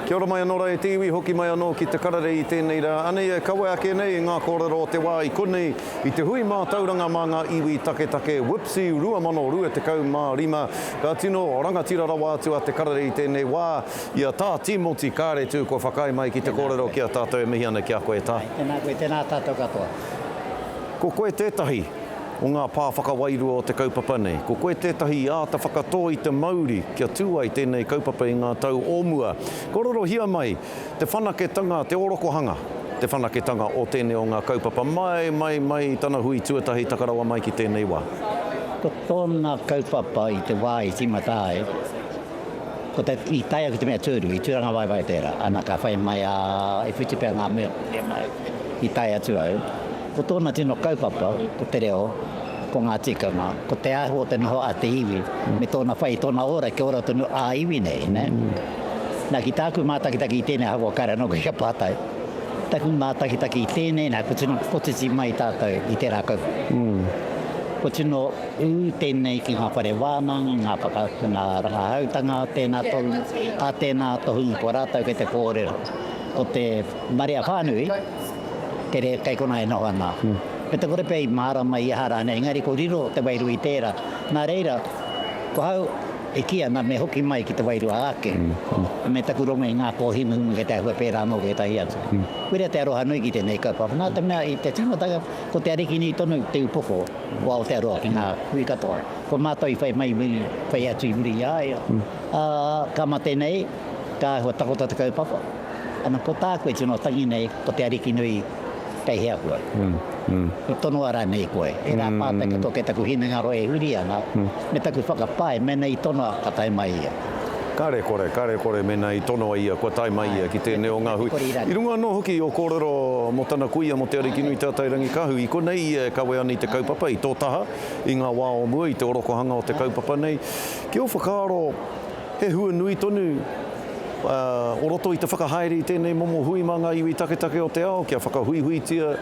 Kia ora mai anō rā e te iwi, hoki mai anō ki Te Karere i tēnei rā. Anei e kawe ake nei i ngā kōrero o te wā i konei i te hui mātauranga mā ngā iwi taketake WIPCE 2025. Ka tino rangatira rawa atu a Te Karere i tēnei wā i a Tā Tīmoti Kāretu kua whakaae mai ki te kōrero ki a tātou e mihi ana ki a koe Tā. Tēnā koe, tēnā tātou katoa. Ko koe tētahi o ngā pā whakawairua o te kaupapa nei. Ko koe tētahi i āta whakatō i te mauri kia tū ai tēnei kaupapa i ngā tau o mua. Kōrerohia mai te whanaketanga, te orokohanga, te whanaketanga o tēnei o ngā kaupapa mai, mai, mai i tana hui tuatahi taka rawa mai ki tēnei wā. Ko tōna kaupapa i te wā i tīmata ai, ko te, i tae aku te mea tūru, i Tūrangawaewae tērā, ana ka whai mai a, e whitu pea ngā mea i tae atu au. Ko tōna tino kaupapa, ko te reo, ko ngā tikanga, ko te āhua o te noho a te iwi, me tōna whai i tōna ora kia ora tonu ā-iwi nei, nē. Nā, ki tāku mātakitaki i tēnei ahakoa kāre anō koe kia pātai, taku mātakitaki i tēnei, nā, kua tino kotiti mai tātou i tērā kaupapa. Kua tino ū tēnei ki ngā whare wānanga, ngā whaka, ngā rangahautanga a tēnā tohunga, a tēnā tohunga, ko rātou kei te kōrero. Ko te marea whānui, Tere kei kona e noho ana. Me te kore pea i mārama i aha rānei, engari ko riro te wairua i tērā. Nā reira, ko hau e kī ana me hoki mai ki te wairua ake, me taku rongo i ngā kōhimuhimu kei te āhua pērā anō ki ētahi atu. Koira te aroha nui ki tēnei kaupapa, nā te mea i te tīmatanga ko Te Arikinui tonu te upoko o Aotearoa ki ngā hui katoa. Ko mātou i whai mai i muri, whai atu i muri i a ia, ā, ka mate nei, ka āhua takoto te kaupapa. Ana, ko tāku e tino tangi nei, ko te Ariki nui kei hea koe? I tonoa rānei koe? Ērā pātai katoa kei taku hinengaro e huri ana, me taku whakapae, mēnā i tonoa, ka tae mai ia. Kāre kore, kāre kore mēnā i tonoa ia, kua tae mai ia ki tēnei o ngā hui. I runga anō hoki i ō kōrero mō tana kuia, mō Te Arikinui Te Atairangikaahu, i konei ia e kawe ana i te kaupapa, i tō taha, i ngā wā o mua, i te orokohanga o te kaupapa nei. Ki ō whakaaro, he hua nui tonu o roto i te whakahaere i tēnei momo hui mā ngā iwi taketake o te ao, kia whakahuihuitia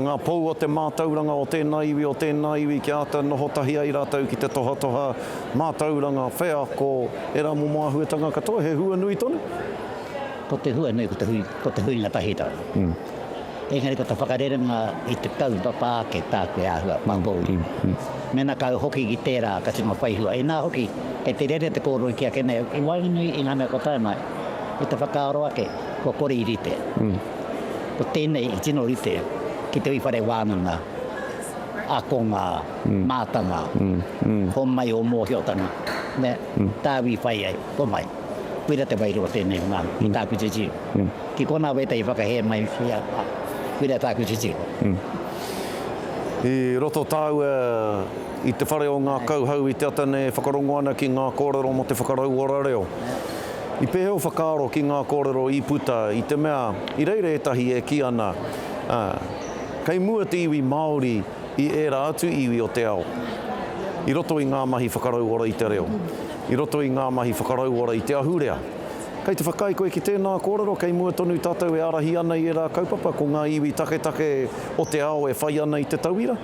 ngā pou o te mātauranga o tēnā iwi, o tēnā iwi, kia āta noho tahi ai rātou ki te tohatoha mātauranga, wheako, ērā momo āhuatanga katoa, he hua nui tonu. Ko te hua nui ko te hui, ko te huinga tahitanga. Engari ko te whakarerenga i te kaupapa ake tāku e āhua mangōuri. Mēnā ka hoki ki tērā ka tino whai hua. Inā hoki, kei te rere te kōrero ki ake nei, i waenganui i ngā mea kua tae mai, i te whakaaro ake, kua kore i rite. Ko tēnei i tino rite ki te hui whare wānanga, ākonga, mātanga, homai ō mōhiotanga, nē, tāu i whai ai, homai. Koira te wairua tēnei o ngā, ki tāku titiro. Ki konā wētahi whakahē mai ki a, koira tāku titiro. I roto tāua i te whare o ngā kauhau i te ata nei e whakarongo ana ki ngā kōrero mō te whakarauora reo. I pēhea ō whakaaro ki ngā kōrero i puta i te mea i reira ētahi e kī ana, ā, kei mua te iwi Māori i ērā atu iwi o te ao i roto i ngā mahi whakarauora i te reo, i roto i ngā mahi whakarauora i te ahurea. Kei te whakaae koe ki tēnā kōrero, kei mua tonu tātou e ārahi ana i ērā kaupapa, ko ngā iwi taketake o te ao e whai ana i te tauira?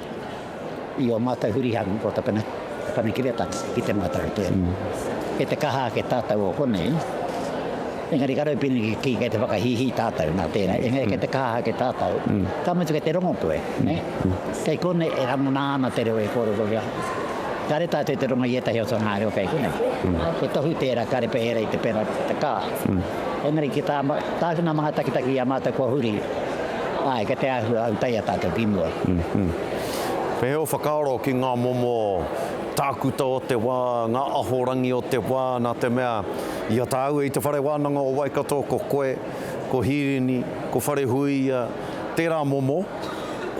I ō mātou hurihanga ko te panekiretanga ki te mātau Kei te kaha ake tātou o konei, engari ka raupini ki kī kei te whakahīhī tātou nā tēnā, engari kei te kaha ake tātou, ka mutu kei te rongo koe, nē? Kei konei e rangona ana te reo e kōrerohia. Kare tātou i te rongo i ētahi atu o ngā reo kei konei. He tohu tērā kare pea ērā i te pērā te kā. Engari ki tā, tāku nā mātakitaki i a mātou kua huri, āe, kei te āhua autaia tātou ki mua. Pēhea ō whakaaro ki ngā momo tākuta o te wā, ngā ahorangi o te wā, nā te mea, i a tāua i Te Whare Wānanga o Waikato, ko koe, ko Hīrini, ko Wharehuia, tērā momo,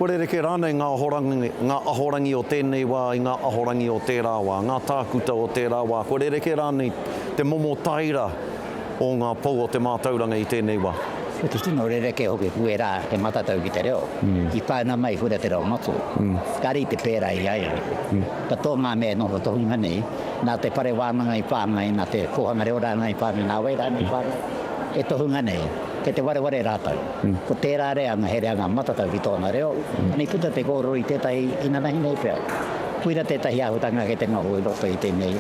Kua rerekē rānei ngā ahorangi, ngā ahorangi o tēnei wā i ngā ahorangi o tērā wā, ngā tākuta o tērā wā, kua rerekē rānei te momo taira o ngā pou o te mātauranga i tēnei wā? Ko te tino rerekē hoki ko ērā he matatau ki te reo, i whāina mai koira te reo matua. Kāre i te pērā i a ia. Katoa ngā mea e noho tohunga nei, nā te whare wānanga i whāngai, nā te kōhanga reo rānei i whāngai, nā wai rānei i whāngai, e tohunga nei, kei te wareware rātou. Ko tērā reanga he reanga matatau ki tōna reo, anei puta te kōrero i tētahi inanahi nei pea. Koira tētahi āhuatanga kei te noho i roto i tēnei,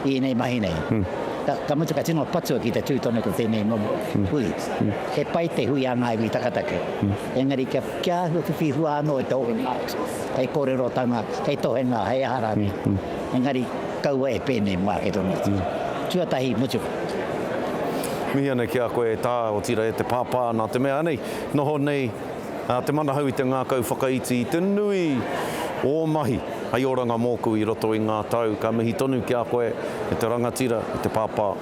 i ēnei mahi nei. Ka, ka mutu ka tino patua ki te tū tonu ko tēnei momo hui. He pai te hui a ngā iwi takatake. Engari kia, kia āhua whiwhi hua anō i te hokinga atu, hei kōrerotanga, hei tohenga, hei aha rānei. Engari kaua e pēnei mā ake tonu atu. Tuatahi, mutu. Mihi ana ki a koe e tā, otirā e te pāpā, nā te mea anei, noho nei te manahau i te ngākau whakaiti i te nui ō mahi hei oranga mōku i roto i ngā tau. Ka mihi tonu ki a koe e te rangatira, e te pāpā,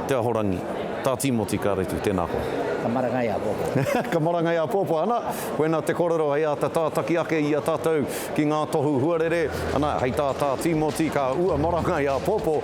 te ahorangi, Tā Tīmoti Kāretu, tēnā koe. Ka marangai āpōpō. Ka marangai āpōpō, ana, koinā te kōrero hei āta tātaki ake i a tātou ki ngā tohu huarere, ana, hei tā Tā Tīmoti, ka ua marangai āpōpō.